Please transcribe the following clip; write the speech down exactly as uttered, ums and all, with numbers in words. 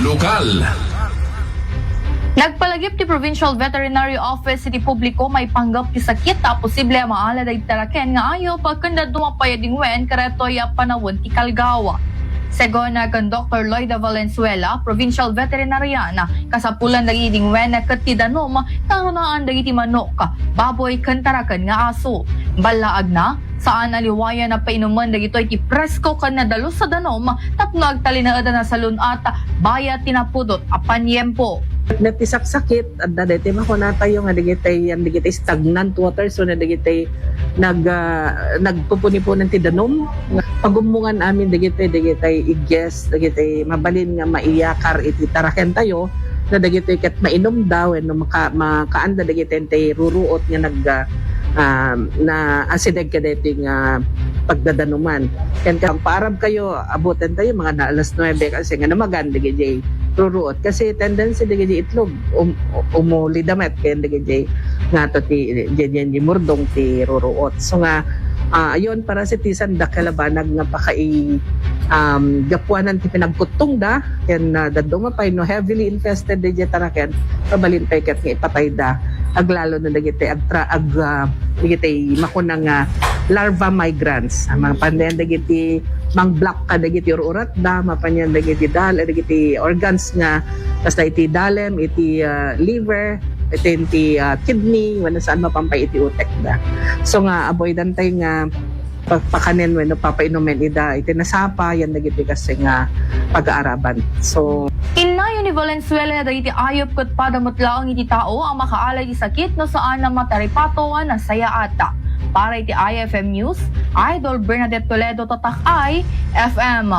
Lokal. Nagpalagip ti Provincial Veterinary Office iti publiko maipanggep ti sakit a posible a maala dagiti taraken nga ayup ken dadduma pay a dingwen kadaytoy a panawen ti kalgaw. Segun ken Doktor Lloyda Valenzuela, provincial veterinarian, kasapulan dagiti dingwen ket ti danum karunaan dagiti manok, baboy ken taraken nga aso. Ballaagna, saan a liwayan a painumen dagitoy ti presko ken nadalus a danum tapno agtalinaed a nasalun-at bayat ti napudot a paniempo. Ket ti saksakit, adda daytoy makunatayo nga dagitoy, yan dagitoy stagnant water, so na dagitoy nag, ah, nagpupunipunan ti danum. Pagummongan amin dagitoy, dagitoy igges, dagitoy mabalin nga maiyakar iti tarakentayo, na dagitoy ket mainumda wenno maka-, makaanda dagitoy tay ruruot nga nag, ah, ah, naasideg kadaytoy nga pagdadanuman. Ken ka, agpaarab kayo, abutan tayo mga na alas nuebe kasi nga namagan dagiti ruruot. Kasi tendency dagiti itlog, um, umuli damet ken dagiti nga to ti, di, di, di murdong ti ruruot. So nga, ah, ayon, parasitisan da kalabanag nga pakai, um, gapuanan ti pinagkuttongda, ken, ah, dadduma pay no heavily infested dagiti taraken, kabalin pay ket nga ipatayda. Aglalo na dagiti agtra-, ag, ah, dagiti makuna nga larva migrants. Ah, mapanyan dagiti mangblock ka dagiti ur-uratda, mapanyan dagiti dal-, dagiti organs nga basta iti dalem, iti, ah, liver, iti, iti, ah, kidney, wenno saan mapampay iti utekda. So nga, avoidan tay nga pagpakanen wenno papainumen ida iti nasapa, yan dagiti kasi nga pagaaraban. So, innayon ni Valenzuela dagiti ayup ket pada met laeng iti tao a makaala iti sakit no saan a mataripato a nasayaat. Para iti I F M News, Idol Bernadette Toledo, Tatak I F M.